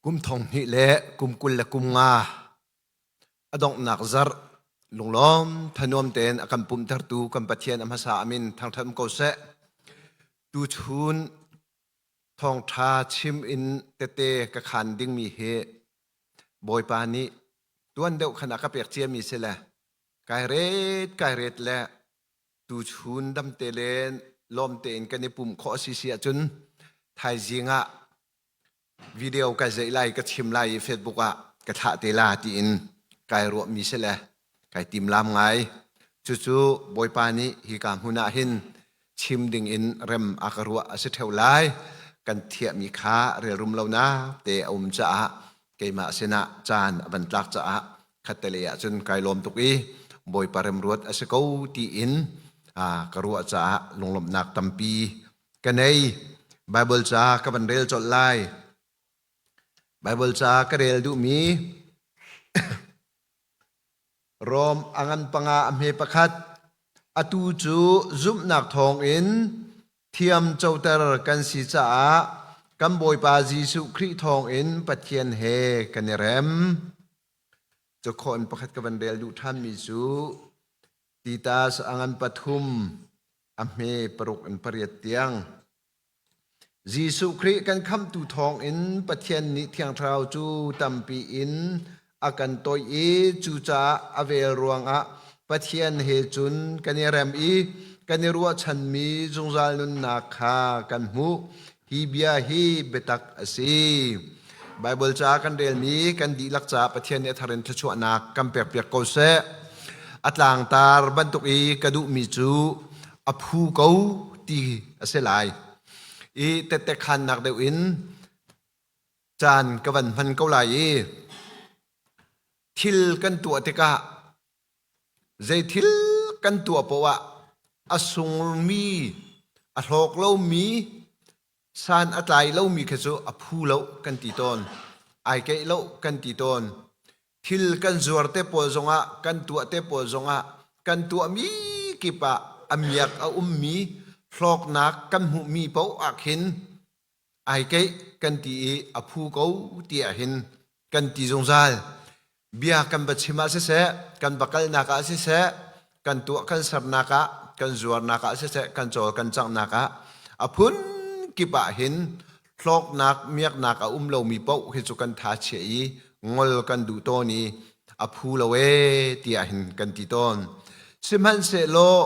Kum thong hnih le kum 25 a donghnak zarh lunglawm thanuam tein a kan pumhtertu kan Pathian a hmasa a min thangṭhat um ko seh. Tuchun thawngṭha chim in tete ka khaan dingmi hi Bawipa nih tuan deuh khan a ka pek ciami si le kai ret kai ret le tuchun damte le lawm tein kan i pumh khawh a si si ahcun thaizing ah video kai zeih lai ka chim lai i Facebook ah ka thlah te la tiin kai ruahmi si le kai timlam ngai. Cucu Bawipa nih hika hmun ah hin chim ding in rem a ka ruah a si ṭheo lai. Kan thiahmi kha relrum lonak te a um caah keimah sinah caan a van tlak caah khattelei ah cun kai lawm tuk i Bawipa remruat a si ko tiin ka ruah caah lunglawmhnak tampi ka nei. Bible ca ka van rel colh lai. Bible ca ka rel duhmi Rom a ngan panga a hme pakhat. Atu cu zumhnak thawngin thiam coter kan si caah kan Bawipa Jesuh Khrih thawngin Pathian he kan i rem. Cukhawn pakhat ka van rel duh ṭhanmi cu Titas a ngan pathum a hme paruk in pariat tiang. Jesuh Khrih kan khamhtu thawngin Pathian nih Thiang Thlarau cu tampi in a kan toih i cucaah a vel ruangah Pathian he cun kan i rem i kan i ruahchanmi zungzal nunnak kha kan hmuh. Hi bia hi biatak a si. Baibal ca kan relmi kan dihlak caah Pathian nih a thar in thluachuahnak kan pekpiak ko seh. A tlangtar bantuk i ka duhmi cu a phu ko ti a si lai. I tette khannak deuh in caan ka van hman ko lai i thil kan tuah tikah zei thil kan tuah poah ah a sungmi a hlawk lomi san a tlai lomi kha cu a phu lo kan ti tawn ai keih lo kan ti tawn thil kan zuar te pawl zongah kan tuah te pawl zongah kan tuahmi kip ah a miak a ummi hlawknak kan hmuhmi paoh ah khin ai keih kan ti i a phu ko ti ah hin kan ti zungzal. Bia kan va chim ah siseh, kan va kalnak ah siseh, kan tuah kan sernak ah, kan zuarnak ah siseh, kan cawl kan canghnak ah a phun kip ah hin hlawknak miaknak a um lomi paoh hi cu kan tha chia i ngol kan duh tawn i a phu lo ee tiah hin kan ti tawn. Sihmanhsehlaw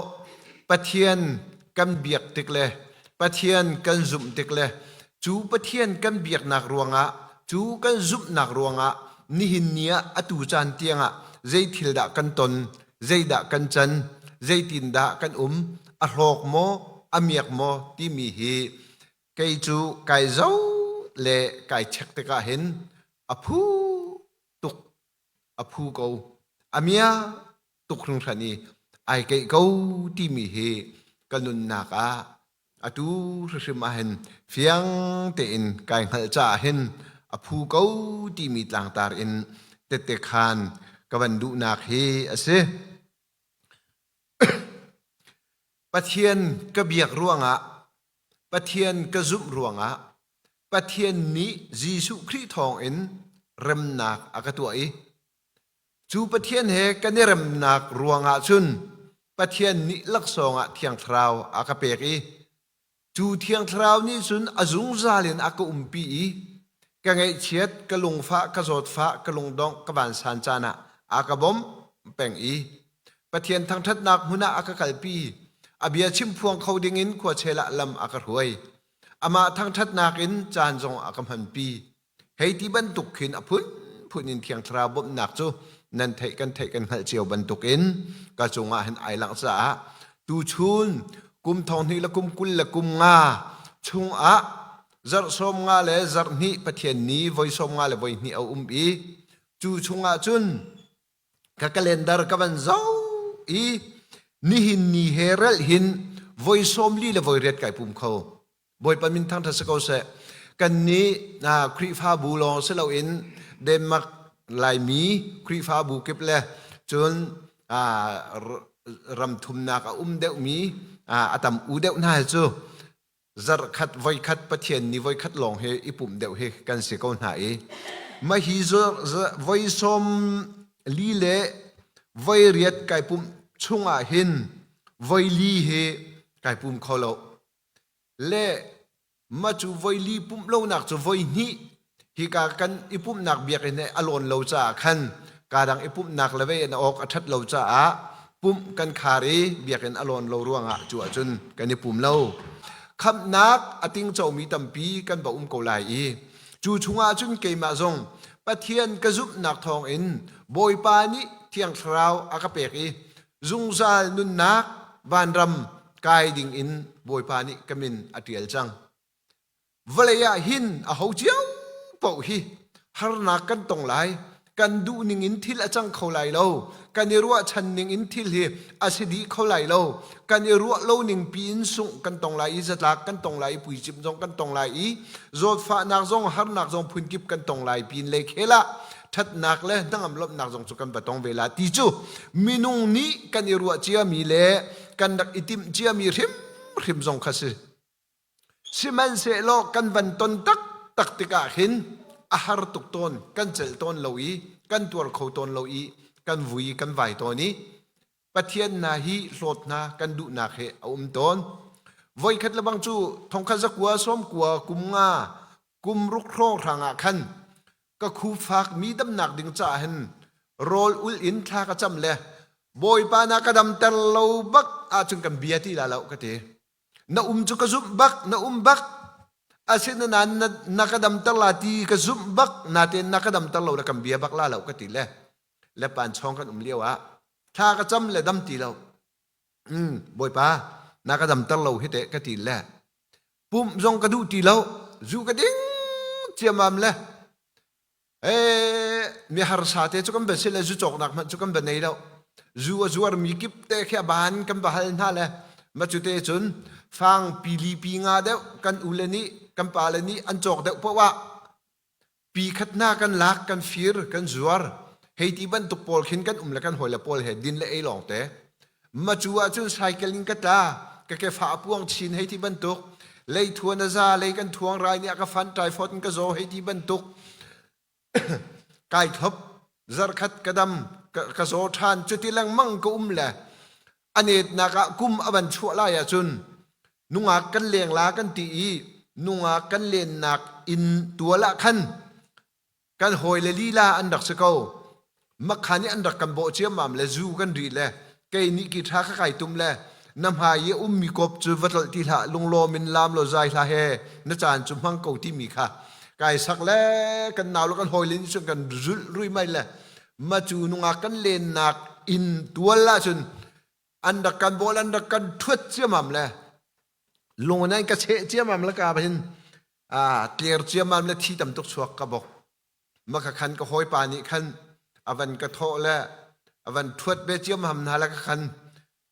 Pathian kan biak tik le Pathian kan zumh tik le cu Pathian kan biaknak ruangah cu kan zumhnak ruangah nihin ni ah atu caan tiangah zei thil dah kan ton, zeidah kan can, zeitindah kan um, a hlawk maw, a miak maw timi hi kei cu kai zo le kai check tikah hin a phu tuk a phu ko a mia tuk hringhran i ai keih ko timi hi ka nunnak ah atu hrimhrim ah hin fiang tein kai hngalh caah hin a phu ko timi tlangtar in tette khan ka van duhnak hi a si. Pathian ka biak ruangah Pathian ka zumh ruangah Pathian nih Jesuh Khrih thawngin remnak a ka tuah i cu Pathian he kan i remnak ruangah cun Pathian nih laksawng ah Thiang Thlarau a ka pek i cu Thiang Thlarau nih cun a zungzal in a ka umpi i ka ngaihchiat, ka lungfah, ka zawtfah, ka lungdongh, ka vansan caan ah a ka bawmh peng i Pathian thangṭhatnak hmun ah a ka kalpi. A bia chimphuang kho dingin khuachel ah lam a ka hruai. Amah thangṭhatnak in caan zong a ka hmanpi. Hei ti bantuk khin a phunphun in Thiang Thlarau bawmhnak cu nan theih kan theih kan hngalh cio bantukin ka cungah hin ai langh caah tuchun kum thong hnih le kum 20 le kum nga chungah zarh sawm nga le zarh hnih Pathian ni voi sawm nga le voi hnih a um i cu chungah cun ka calendar ka van zoh i nihin ni he relh hin voi sawm li le voi riat kai pum kho. Bawipa min thangṭhat si ko seh. Kan nih Khrihfabu lawng si loin Denmark Laimi Khrihfabu kip le cun ram thumnak a um deuhmi a tam u deuh hna hi cu. Zarhkhat voikhat Pathian ni voikhat lawng hi i pumh deuh hi kan si ko hna i mah hi voi 40 le voi riat kai pumh chungah hin voi li hi kai pum kho lo. Le mah cu voi li pumh lonak cu voi hnih hika kan i pumhnak biakinn he a lawn lo caah khan kaa dang i pumhnak le vei an awk a ṭhat lo caah pumh kan khar i biakinn a lawn lo ruangah cu ahcun kan i pum lo. Khamhnak a tingcomi tampi kan va um ko lai i cu chungah cun keimah zong Pathian ka zumhnak thawngin Bawipa nih Thiang Thlarau a ka pek i zungzal nunnak vanram kai dingin Bawipa nih ka min a ṭial cang. Vawlei ah hin aho cio paoh hi harnak kan tong lai. Kan duh ning in thil a cang kho lai lo. Kan i ruahchan ning in thil hi a si dih kho lai lo. Kan i ruah lo ning pi in sungh kan tong lai i zatlak kan tong lai i puicimh zong kan tong lai i zawtfahnak zong harnak zong phunkip kan tong lai pin le khel ah ṭhatnak le hnangam lawmhnak zong cu kan va tong ve la ti cu minung nih kan i ruah ciami le kan rak i timh ciami hrimhrim zong kha si. Sihmanhsehlaw kan van ton taktak tikah hin a har tuk tawn, kan celh tawn lo i kan tuar kho tawn lo i kan vui kan vai tawn i Pathian hna hi hlawt hna kan duhnak he a um tawn. Voikhat lebang cu thongkhat zakua sawmkua kum nga kum ruk hrawnghrang ah khan ka khufak mi damnak ding caah hin rawl ul in thla ka cam le Bawipa na ka damter lo bak ahcun kan bia ti la lo ka ti. Na um cu ka zumh bak, na um bak. Asinain na, na ka damter la ti ka zumh bak, natein na ka damter lo le kan bia bak la lo ka ti le. Le pan chawng kan um lio ah thla ka cam le dam ti lo. Mm, Bawipa, na ka damter lo hi teh ka ti le. Pumh zong ka duh ti lo, zu ka ding ciamam le. Ee, mi harsa te cu kan va si le zu cawknak hmanh cu kan va nei lo. Zu a zuarmi kip te khi a ban kan va hal hna le ma cu te cun fang pili pi nga deuh kan u le nih kan pa le nih an cawk deuh poah ah pi khat hna kan lak kan fir kan zuar hei ti bantuk pawl khin kan um le kan hawi le pawl he din le ei lawng te ma cu ahcun cycle in ka tla ka ke fa a puang chin hei ti bantuk lei thuan a za lei kan thuang rai nih a ka fan typhoid in ka zaw hei ti bantuk kai thlop zarkhat ka dam ka zaw ṭhan cuti lengmang ka um le a netnak ah kum a van chuah lai ahcun nungak kan leng la kan ti i nungak kan lennak inn tual ah khan Kan hawile lila an rak si ko. Makha nih an rak kan bawh ciammam le zu kan ri le kei nih ki ṭha kha kai tum le na hmai i a ummi kop cu va tlolh ti hlah lunglawm in laam law zai hlah he na caan cu hmang ko timi kha kai sak le kan nau le kan hawile nih cun kan zulh rui mai le ma cu nungak kan lennak inn tual ahcun an rak kan bawl an rak kan ṭhuat ciammam le lung in an ka cheh ciammam le ka hin tler ciammam le thi tam tuk chuak ka bok ma ka khan ka hawipa nih khan a van ka thawh le a van ṭhuat ve ciammam hna le ka khan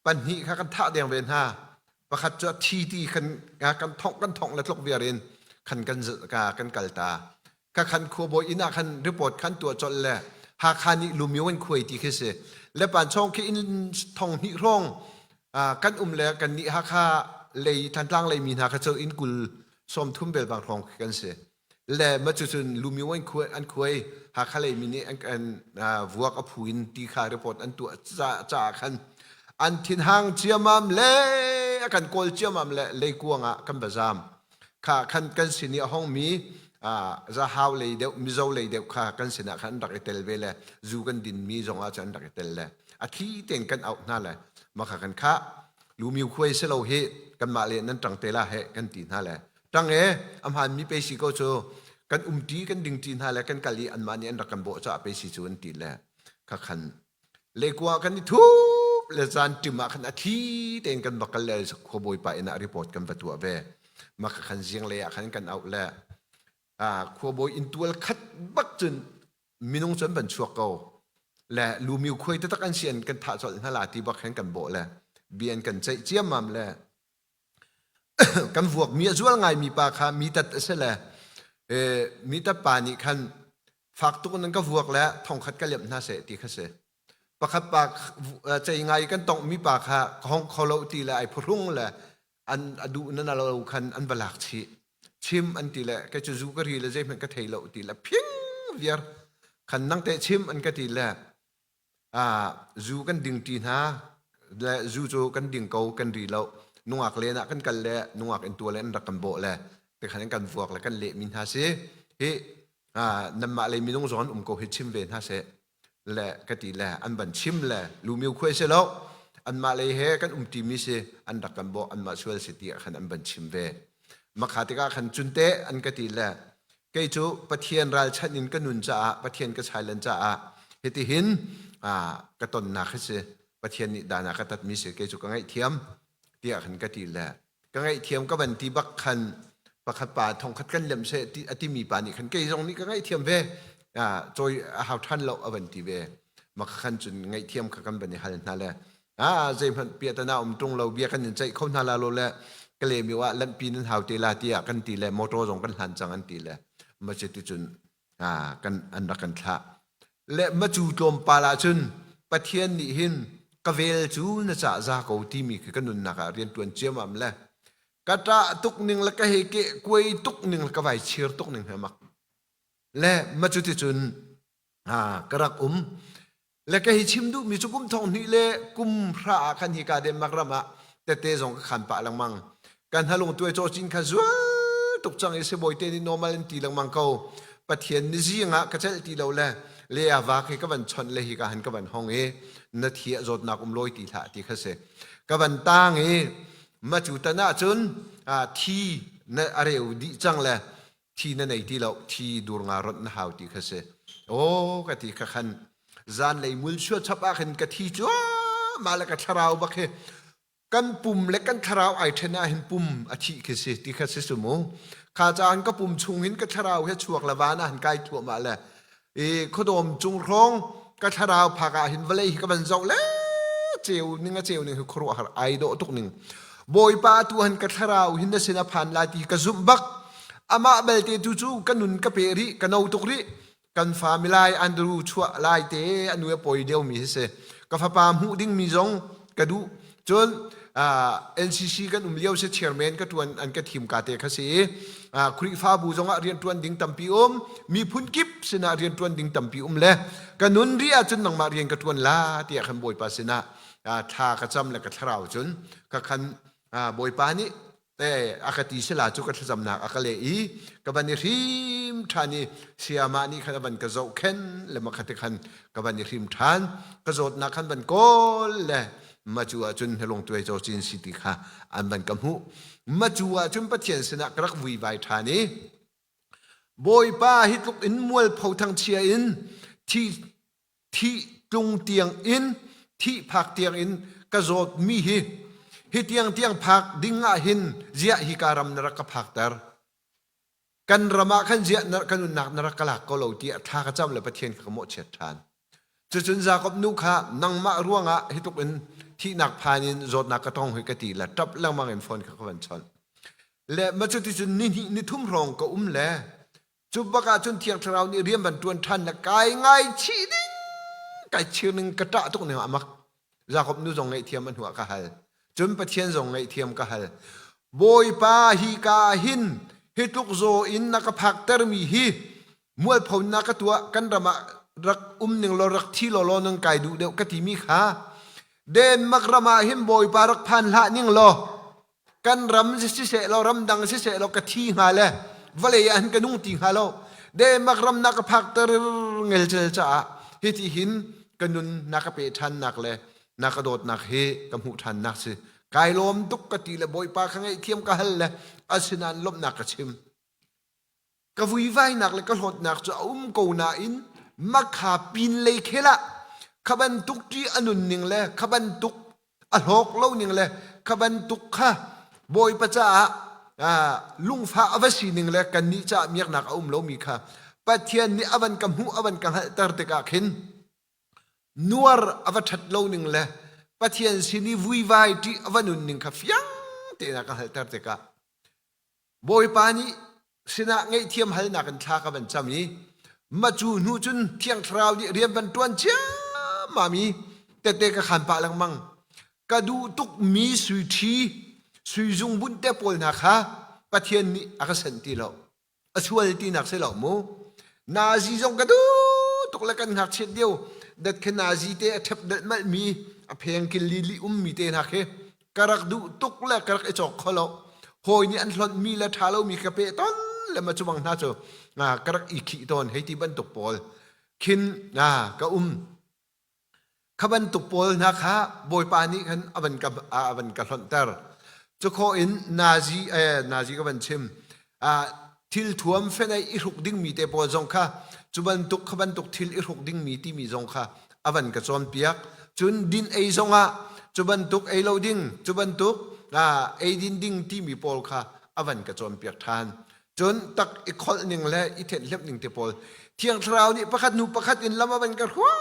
pahnih kha kan thah deng ve hna pakhat cu a thi ti khan kan thongh kan thongh le tluk viar in khan kan kan kal ta ka khan khuabawi inn ah khan report khan tuah colh le Hakha nih lumio in khuai ti khi si le pan chong khi inn thong hnih hrawng kan um le kan nih Hakha lei Thantlang lei mi hna kha cu inn kul sawm thum bel bang hrawng khi kan si le ma cu cun lumio in khuai an khuai Hakha lei mi nih an kan vuak a phu in ti kha report an tuah caah khan an thinhang ciamam le a kan kawl ciamam le leikuang ah kan va zam kha khan kan sin i a hongmi zahau lei deuh mizo lei deuh kha kan sinah khan an rak i tel ve le zu kan dinmi zong ah cun an rak i tel le a thli tein kan auh hna le mah kha kan khah lumiu khuai si lo hi kanmah le nan ṭang te la he kan ti hna le ṭang e a hmaanmi pe si ko cu kan umṭi kan dingṭi hna le kan kal i anmah nih an rak kan bawh caah pe si cu an ti le kha khan Lekua kan i thup le zan ṭim ah khan a thli tein kan va kal le khuabawi pa inn ah report kan va tuah ve. Mah kha khan zinglei ah khan kan auh le khuabawi inn tual khat bak cun minung cu an van chuak ko. Le lumiu khuai taktak an si an kan thah colh hna la ti bak khan kan bawh le bia an kan ceih ciammam le kan vuakmi a zual ngaimi pa kha mi tat a si le mi tat pa nih khan fak tuk in an ka vuak le thongkhat ka liamh hna seh ti kha si. Pakhat pa cei ngai kan tonghmi pa kha ka hong kho lo ti le ai phuhrung le An a duh na lo khan an va lak chih. Chim an ti le kei cu zu ka ri le zeihmanh ka thei lo ti le phing viar khan nang teh chim an ka ti le zu kan ding ṭi hna le zu cu kan ding ko kan ri lo nungak len ah kan kal le nungak in tua le an rak kan bawh le tikhan an kan vuak le kan lehmi hna si hi nanmah lei minung zong an um ko hi chim ve hna seh le ka ti le an van chim le lumiu khuai si lo anmah lei he kan um ṭimi si an rak kan bawh anmah sual si ti ah khan an van chim ve makha tikah khan cunte an ka ti le Kei cu Pathian ralchanh in ka nun caah, Pathian ka chailan caah hitihin ka tonnak hi si. Pathian nih dan a ka tatmi si. Kei cu ka ngaihthiam tiah khan ka ti le ka ngaihthiam ka van ti bak khan pakhat pa thongkhat kan lem seh ti a timi pa nih khan kei zong nih ka ngaihthiam ve cawi a hau ṭhan lo a van ti ve maka khan cun ngaihthiam kha kan van i hal hna le ah zeihmanh piahtana um ṭung lo bia kan in ceih kho hna la lo le Kalaymyo ah lanhpi nan hau te la tiah kan ti le motor zong kan hlan cang an ti le masjid ti cun kan an rak kan thlah le macu tlawmpal ah cun Pathian nih hin ka vel cu na cah za ko timi khi ka nunnak ah rian ṭuan ciamam le ka ṭah tuk ning le ka he ke kuai tuk ning le ka vai chir tuk ning he mak le macu ti cun ka rak um Le ka hi chim duhmi cu kum thong hnih le kum hra ah khan hika Denmark ram ah tette zong ka khan pah lengmang. Kan halung tuai caw cin kha zual tuk cang i sibawi te nih normal an ti lengmang ko. Pathian ni zing ah ka celh ti lo le le a vak hi ka van chawnh le hika han ka van hong i na thi a zawtnak um lawi ti hlah ti kha si. Ka van tang i ma cu tan ah cun thi na a reu dih cang le thi na nei ti lo thi dur nga ronh na hau ti kha si aw ka ti kha khan zanlei mul chua chap ah khin ka thi cuahmah le ka thlarau bak hi kan pum le kan thlarau ai then ah hin pum a thih khi si ti kha si su mu kha caan ka pum chung hin ka thlarau he chuak le van ah hin kai thuahmah le i khuadawm cung hrawng ka thlarau phak ah hin vawlei hi ka van zoh le ceu ning a ceu ning hi khuaruahhar ai dawh tuk ning bawipa tu han ka thlarau hin na sin a phan lai ti ka zumh bak amah belte tu cu ka nun ka pe rih ka no tuk rih kan fa milai Andrew chuah lai te anu a poi deuh mi hi si ka fapa hmuh ding mi zong ka duh cun NCC kan um lio si chairman ka tuan an ka thim ka te kha si i Khrihfabu zongah riantuan ding tampi um miphun kip sinah riantuan ding tampi um le ka nun ri ahcun nangmah rian ka tuan la tiah khan Bawipa sinah thla ka cam le ka thlarau cun ka khan Bawipa nih te a ka ti sila cu ka thlacamnak a ka leh i ka van i hrim ṭhan i sayamah nih khan a van ka zohkhenh le makhat te khan ka van i hrim ṭhan ka zawtnak khan van kawl le macu ahcun hnalung tuai caw cin si ti kha an van ka hmuh macu ahcun Pathian sinah ka rak vuivai ṭhan i Bawipa hi tluk in mualpho thangchia in thi thih tlung tiang in thih phak tiang in ka zawtmi hi hi tiang tiang phak ding ah hin ziah hi ka ram na rak ka phakter kan ram ah khan ziah na ka nunnak na rak ka lak ko lo tiah thla ka cam le Pathian kha ka mawhchiat ṭhan cucun Jakob nu kha nangmah ruangah hi tluk in thihnak phan in zawtnak ka tong hi ka ti le ṭap lengmang in phone kha ka van chawnh le ma cuti cun ni hnih ni thum hrawng ka um le Cu bak ah cun Thiang Thlarau nih rian van ṭuan ṭhan le kai ngaichih ding kai chir ning ka ṭah tuk ning amak. Jakob nu zong ngaihthiam a hnuah ka hal. Cun Pathian zong ngaihthiam ka hal. Bawipa hi ka hin hi tluk zaw in na ka phaktermi hi mualpho na ka tuah kan ram ah rak um ning law rak thi law law nang kai duh deuh ka timi kha Denmark ram ah hin Bawipa rak phan hlah ning law kan ram siseh law ramdang siseh law ka thi hnga le vawlei ah hin ka nung ti hnga lo Denmark ram na ka phakter ngelcel caah hiti hin ka nun na ka pe ṭhannak le na ka dawtnak hi ka hmuh ṭhannak si kai lawm tuk ka ti le Bawipa kha ngaihthiam ka hal le asinain lawmhnak ka chim Ka vuivainak le ka hlawtnak cu a um ko nain makha pinlei khel ah kha bantuk ṭih a nunning le kha bantuk a hlawk lo ning le kha bantuk kha Bawipa caah lungfah a va sining le kannih caah miaknak a um lomi kha Pathian nih a van ka hmuh a van ka hngalhter tikah khin nuar a va ṭhat lo ning le Pathian sin i vuivai ṭih a va nunning kha fiang tein a ka hngalhter tikah Bawipa nih sinah ngaihthiam halnak in thla ka van cam i ma cu hnu cun Thiang Thlarau nih rian van ṭuan ciammam i tette ka khan pah lengmang. Ka duh tukmi sui ṭhi. Sui zungbunh te pawl hna kha Pathian nih a ka senh ti lo. A sual tinak si lo mu. Nazi zong ka duh tuk le kan ngakchiat lio dat khi nazi te a ṭhep delhmalh mi a pheng kil li li ummi te hna khi ka rak duh tuk le ka rak i cawk kho lo. Hawi nih an hlonh mi le ṭha lomi ka peh ton le ma cubang hna cu ka rak i khih tawn hei ti bantuk pawl khin ka um. Kha bantuk pawl hna kha Bawipa nih khan a van ka a van ka hlonhter. Cukhawh in nazi eh, nazi ka van chim. Ah, thil thuam fenaih i hruk dingmi te pawl zong kha cu bantuk kha bantuk thil i hruk dingmi timi zong kha a van ka cawnpiak. Cun din ei zongah cu bantuk ei lo ding, cu bantuk ah, ei din ding timi pawl kha a van ka cawnpiak ṭhan. Cun tak i kholh ning le i thenhlemh ning te pawl Thiang Thlarau nih pakhat hnu pakhat in lam a van ka hruai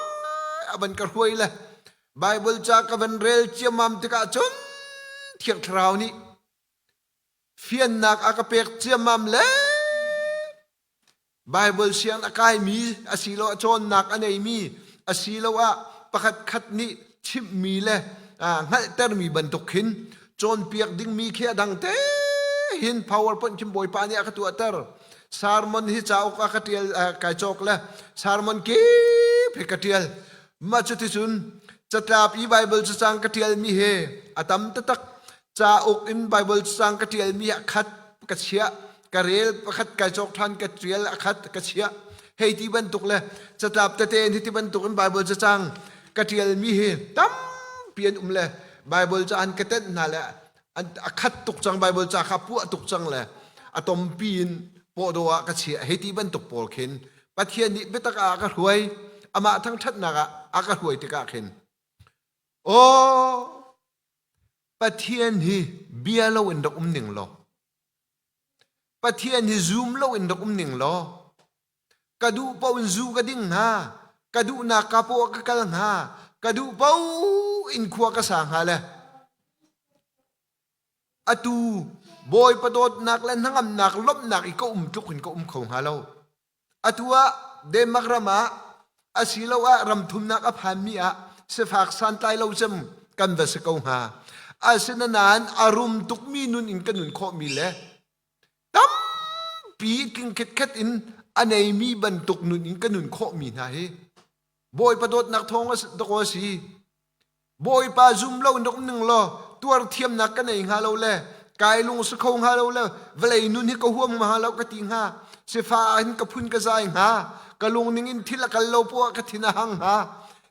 a van ka hruai le Bible ca ka van rel ciammam tikah cun Thiang Thlarau nih fiannak a ka pek ciammam le Bible siang a kaimi asiloah cawnnak a neimi asiloah pakhat khat nih chimhmi le hngalhtermi bantuk khin cawnpiak dingmi khi a dang te hin PowerPoint khin Bawipa nih a ka tuahter. Sermon hi cauk a ka tial kai cawk le sermon kip hi ka tial. Mah cuticun catlap i Bible cacang ka tialmi he a tam taktak. Cauk in Bible cacang ka tialmi a khat ka chiah. Ka rel pakhat kai cawk ṭhan ka tial a khat ka chiah. Hei ti bantuk le catlap tete in hiti bantuk in Bible cacang ka ṭialmi hi tampi an um le Bible ca an ka tenh hna le a khat tuk cang Bible ca kha puah tuk cang le a tompi in pawdaw ah ka chiah hei ti bantuk pawl khin Pathian nih biatak ah a ka hruai amah thangṭhatnak ah a ka hruai tikah khin aw Pathian hi bia lo in rak um ning law Pathian hi zum lo in rak um ning law ka duh paoh in zu ka ding hnga ka duhnak ka paoh ka kal hnga ka duh paoh in khua ka sa hnga le atu Bawipa dawtnak le hnangamnak lawmhnak i ka um tluk in ka um kho hnga lo atu ah Denmark ram ah asiloah ram thumnak a phanmi ah sifak santlai lo cem kan va si ko hnga asinain a rum tukmi nun in ka nun khawhmi le tampi tling khitkhet in a neimi bantuk nun in ka nun khawhmi hna hi Bawipa dawtnak thawng dakaw a si. Bawipa zum lo in rak um ning law tuar thiamnak ka nei hnga lo le kai lung si kho hnga lo le vawlei nun hi ka huam hnga lo ka ti hnga sifa hin ka phun ka zai hnga ka lung ning in thil a kal lo poah ka thin a hang hnga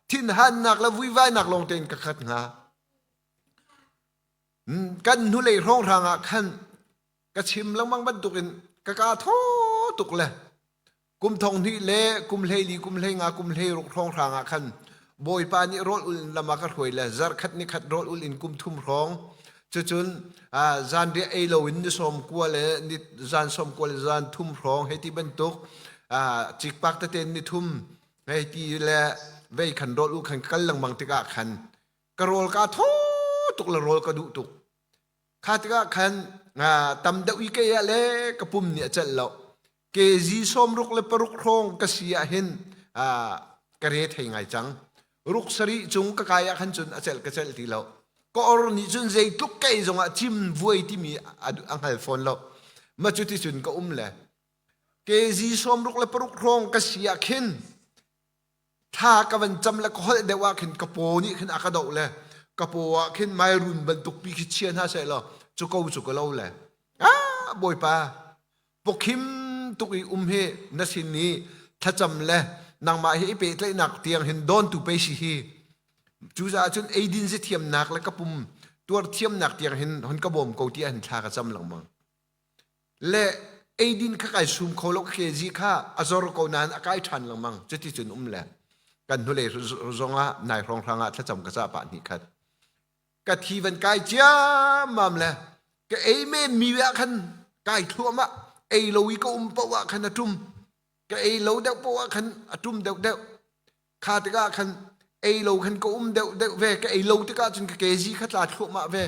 thinhannak le vuivainak lawng tein ka khat hnga kan hnulei hrawnghrang ah khan ka chim lengmang bantukin ka kaa thaw tuk le kum thong hnih le kum hleili kum hleinga kum hleiruk hrawnghrang ah khan Bawipa nih rawl ul in lam ah ka hruai le zarkhat ni khat rawl ul in kum thum hrawng cucun zanriah ei loin ni sawm kua le ni zan sawm kua le zan thum hrawng hei ti bantuk cikpak tete ni thum hei ti le vei khan rawl ul khan kal lengmang tikah khan ka rawl ka thaw tuk le rawl ka duh tuk Kha tikah khan tam deuh i ke ah le ka pum nih a celh lo. Kg sawmruk le paruk hrawng ka si ah hin ka re thei ngai cang. Ruk sarih cung ka kai ah khan cun a celh ka celh ti lo. Ka or nih cun zeitluk kei zongah cim vuai timi a hngal fawn lo. Ma cu ti cun ka um le kg sawmruk le paruk hrawng ka si ah khin thla ka van cam le ka holh deuh ah khin ka paw nih khin a ka doh le ka paw ah khin mairun bantuk pi khi chia hna seh law cu ko cu ka lo le ah bawipa pawkhim tuk i um hi na sin i thlacam le nangmah hi i pehtlaihnak tiang hin dawntu pei si hi cucaah cun eidin si thiamnak le ka pum tuar thiamnak tiang hin hon ka bawm ko tiah hin thla ka cam lengmang Le eidin kha kai sum kho lo kezi kha a zor ko nain a kai ṭhan lengmang cuti cun um le kan hnulei zongah nai hrawnghrang ah thlacam ka cah pah hnih khat ka thi van kai ciammam le ka ei men mi ah khan kai thluahmah ei lo i ka um paoh ah khan a ṭum ka ei lo deuh paoh ah khan a ṭum deuh deuh Kha tikah khan ei lo khan ka um deuh deuh ve. Ka ei lo tikah cun ka kezi kha tla thluahmah ve.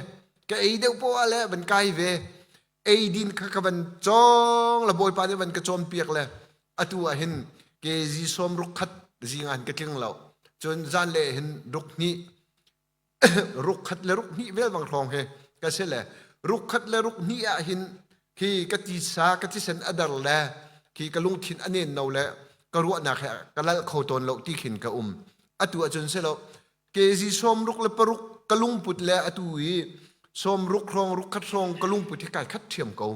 Ka ei deuh poah ah le van kai ve. Eidin kha ka van cawng le Bawipa nih van ka cawnpiak le atu ah hin kezi sawm ruk khat zing ah hin ka tling lo. Cun zan le hin ruk hnih ruk khat le ruk hnih vel bang hrawng he ka si le. Ruk khat le ruk hnih ah hin khi ka tisa ka thisen a dar le khi ka lungthin a nen no le ka ruahnak he ka lal kho tawn lo ti khin ka um. Atu ahcun si lo kg 66 ka lungput le atu i 60 hrawng ruk khat hrawng ka lungput hi kai khat ṭhiam ko.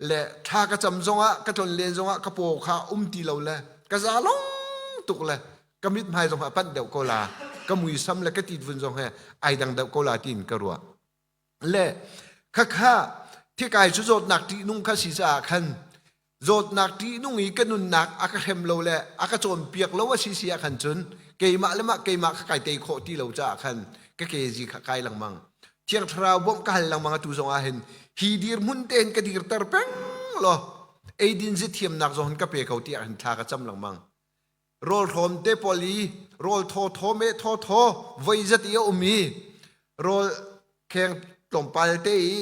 Le thla ka cam zongah ka tlon len zongah ka paw kha um ti lo le ka za long tuk le ka mithmai zong a panh deuh ko la ka muisam le ka titvun zong he ai dang deuh ko la tiin ka ruah. Le khakha thikai cu zawtnak ṭihnung kha si caah khan zawtnak ṭihnung i ka nunnak a ka hrem lo le a ka cawnpiak lo a si si ah khan cun keimah le mah keimah kha kai tei khawh ti lo caah khan ka kezi kha kai lengmang. Thiang Thlarau bawmh ka hal lengmang atu zong ah hin hi dirhmun tein ka dirter peng law eidin zi thiamnak zong hin ka pe ko tiah hin thla ka cam lengmang. Rawl hrawm te pawl i rawl thaw thaw me thaw thaw voi zat i a um i rawl kheng tlawmpal te i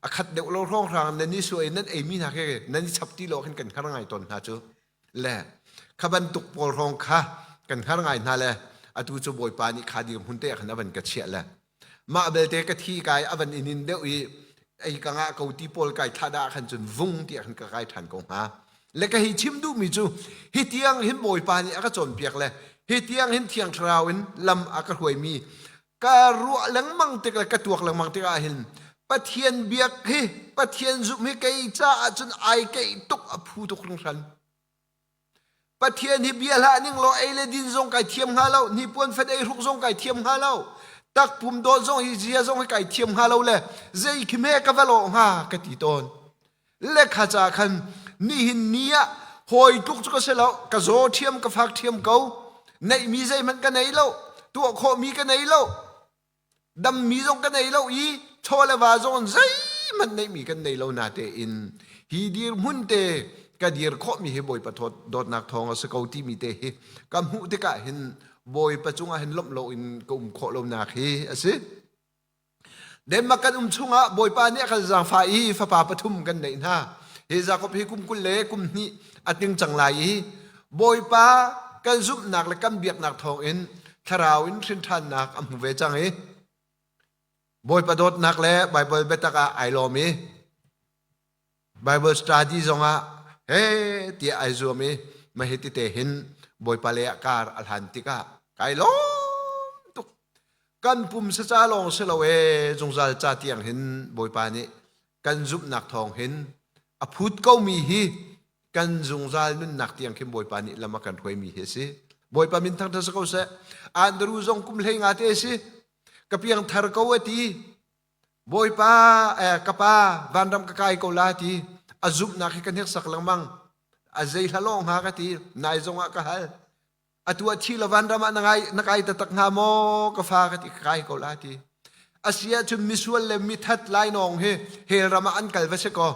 a khat deuh lo hrawnghrang nan i suai nan eimi hna khi nan i chap ti lo khin kan hngar ngai tawn hna cu le kha bantuk pawl hrawng kha kan hngar ngai hna le atu cu Bawipa nih kha dirhmun te ah khan a van ka chiah le Mah belte ka thi kai a van in in deuh i ei ka ngah ko ti pawl kai thlah dah khan cun vung tiah khan ka kai ṭhan ko hnga. Le ka hi chim duhmi cu hi tiang hin Bawipa nih a ka cawnpiak le hi tiang hin Thiang Thlarau in lam a ka hruaimi ka ruah lengmang tik le ka tuak lengmang tikah hin Pathian biak hi Pathian zumh hi kei caah cun ai keih tuk a phu tuk hringhran. Pathian hi bia hlah ning law ei le din zong kai thiam hnga lo, hnipuan fat ei hruk zong kai thiam hnga lo, takpum dawt zong hi zia zong hi kai thiam hnga lo le zei khi me ka va lawh hnga ka ti tawn. Le kha ca khan nihin ni ah hawi tluk cu ka si lo, ka zaw ṭhiam ka fak ṭhiam ko, neihmi zeihmanh ka nei lo, tuah khawhmi ka nei lo, Dammi zong ka nei lo i chaw le va zong zeihmanh neihmi kan nei lo natein hi dirhmun te ka dir khawhmi hi Bawipa dawtnak thawng a si ko timi te hi ka hmuh tikah hin Bawipa cungah hin lawmh loin ka um khawh lonak hi a si. Denmark kan um chungah Bawipa nih a kan zaangfah i fapa pathum kan neih hna. Hi Jakob hi kum 20 le kum hnih a tling cang lai i Bawipa kan zumhnak le kan biaknak thawngin thlarau in hrinṭhannak a hmu ve cang i Bawipa dawtnak le Baibal biatak ah ai lawm i Bible study zongah he tiah ai zuam i mah hi tite hin Bawipa lei ah kar a hlan tikah kai lawm tuk. Kan pumsa ca lawng si lo ee zungzal ca tiang hin Bawipa nih kan zumhnak thawng hin a phut komi hi kan zungzal nunnak tiang khin Bawipa nih lam a kan hruaimi hi a si. Bawipa min thangṭhat si ko seh. Andrew zong kum hlei nga te a si. Ka piang thar ko a ti. Bawipa eh, ka pa vanram ka kai ko la ti. A zumhnak hi ka hneksak lengmang. A zei hla lawng hnga ka ti. Nai zong ah ka hal. Atu a thi lo vanram ah na ngai na kai taktak hnga maw ka fa ka ti ka kai ko la ti. Asi ahcun misual le mithat lainawng hi hell ram ah an kal va si kaw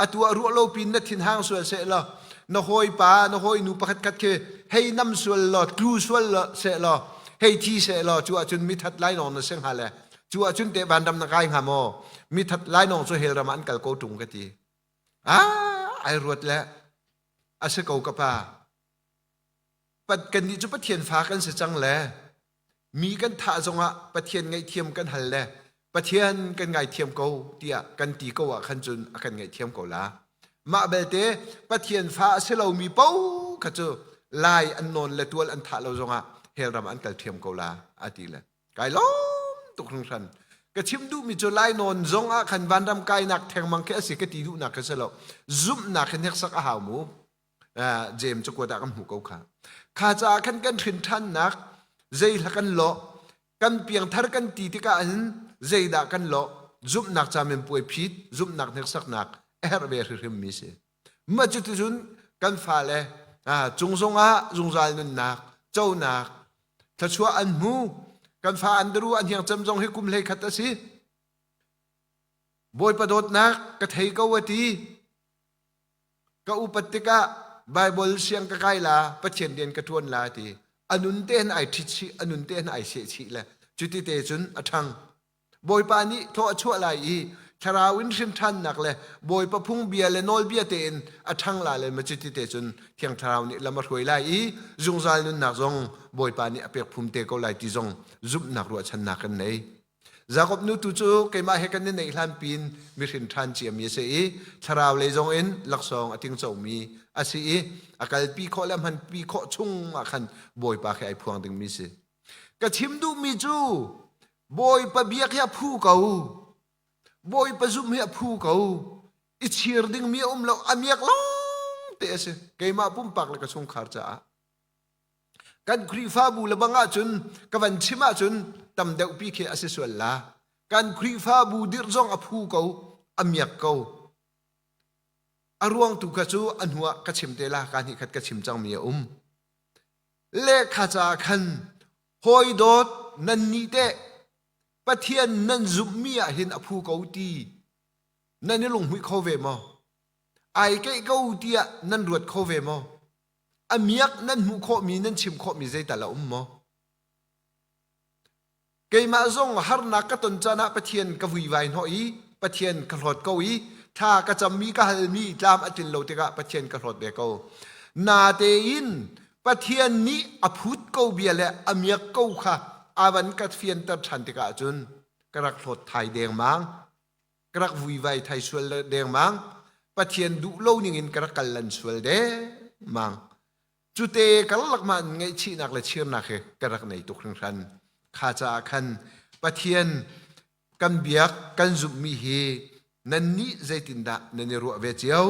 atu ah ruah lo pin na thin hang sual seh law na hawipa na hawinu pakhat khat khi hei nam sual law tlu sual seh law hei thi seh law cu ahcun mithat lainawng na si hnga le cu ahcun teh vanram na kai hnga maw mithat lainawng cu hell ram ah an kal ko ṭung ka ti ah ai ruat le a si ko ka pa Kannih cu Pathian fa kan si cang le mi kan thah zongah Pathian ngaihthiam kan hal le Pathian kan ngaithiam ko tiah kan ti ko ah khan cun a kan ngaihthiam ko la. Mah belte Pathian fa a si lomi paoh kha cu lai an nawn le tual an thah lo zongah hell ram ah an kal ṭhiam ko la a ti le kai lawm tuk hringhran. Ka chim duhmi cu lai nawn zong ah khan vanram kainak thengmang khi a si ka ti duhnak kha si lo. Zumhnak hi hneksak a hau mu. James cakuat ah kan hmuh ko kha. Kha caah khan kan hrin ṭhannak zei hla kan lawh, kan piangthar kan ti tikah hin zeidah kan lawh, zumhnak camin puai phit, zumhnak hneksaknak a herh ve hrimhrim mi si. Mah cuticun kan fale cung zongah zungzal nunnak, conak, thluachuah an hmu. Kan fa Andrew an hiangcam zong hi kum 11 a si. Bawipa dawtnak ka thei ko a ti. Ka upat tikah Baibal siang ka kai la, Pathian rian ka ṭuan la ti. A nun tein ai ṭhit chih, a nun tein ai seh chih le cuti te cun a ṭhang. Bawipa nih thaw a chuah lai i thlarau in hrim ṭhannak le Bawipa phungbia le nawlbia tein a ṭhang la le ma cuti te cun Thiang Thlarau nih lam a hruai lai i zungzal nunnak zong Bawipa nih a pek phum te ko lai ti zong zumhnak ruahchannak kan nei. Jakob nu tu cu keimah he kan i neih hlan pin mihrin ṭhan ciami a si i thlarau lei zong in laksawng a tingcomi a si i a kalpi khawh le a hmanpi khawh chung ah khan Bawipa khi ai phuang dingmi si. Ka chim duhmi cu Bawipa biak hi a phu ko. Bawipa zumh hi a phu ko. I chir dingmi a um lo, a miak lawng te a si. Keimah pumpak le ka chungkhar caah. Kan Khrihfabu le bang ahcun ka van chim ahcun tam deuhpi khi a si sual la. Kan Khrihfabu dirh zong a phu ko, a miak ko. A ruang tu kha cu a hnu ah ka chim te la, ka hnih khat ka chim cangmi a um. Lehkha ca khan hawi dawt nan nih teh Pathian nan zumhmi ah hin a phu ko ti nan i lunghmuih kho ve maw? Ai keih ko tiah nan ruat kho ve maw? A miak nan hmuh khawhmi nan chim khawhmi zeital a um maw? Keimah zong harnak ka ton caan ah Pathian ka vuivai hnawh i Pathian ka hlawt ko i thla ka cammi ka halmi tlam a tlin lo tikah Pathian ka hlawt ve ko. Natein Pathian nih a phut ko bia le a miak ko kha a van ka fianter ṭhan tikah cun ka rak hlawt thai dengmang. Ka rak vuivai thai sual dengmang. Pathian duh lo ningin ka rak kal lan sual dengmang. Cute karlak ma ngaihchihnak le chirnak hi ka rak nei tuk hringhran. Kha caah khan Pathian kan biak kan zumhmi hi nannih zeitindah nan i ruah ve cio?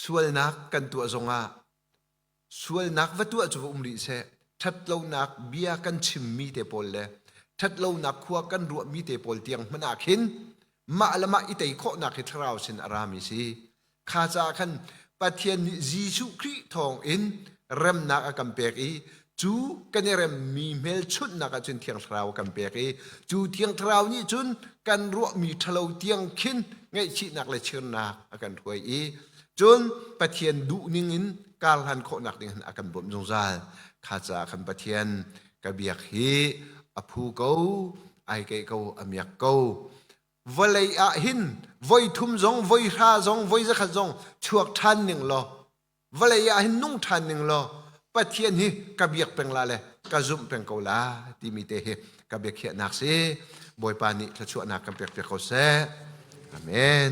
Sualnak kan tuah zongah sualnak va tuah cu va um rih seh ṭhatlonak bia kan chimmi te pawl le ṭhatlonak khua kan ruahmi te pawl tiang hmanh ah khin mah le mah i tei khawhnak hi thlarau sin a rami si. Kha caah khan Pathian nih Jesuh Khrih thawng in remnak a kan pek i cu kan i remmi hmelchunhnak ah cun Thiang Thlarau a kan pek i cu Thiang Thlarau nih cun kan ruahmi ṭhalo tiang khin ngaihchihnak le chirnak a kan hruai i cun Pathian duhning in karhlan khawhnak ding a kan bawmh zungzal. Kha caah khan Pathian ka biak hi a phu ko, ai keih ko, a miak ko. Vawlei ah hin voi thum zong, voi hra zong, voi zakhat zong chuak ṭhan ning law, vawlei ah hin nung ṭhan ning law, Pathian hi ka biak peng la le ka zumh peng ko la timi te hi ka biakhiahnak si. Bawipa nih thluachuahnak kan pek piak ko seh. Amen.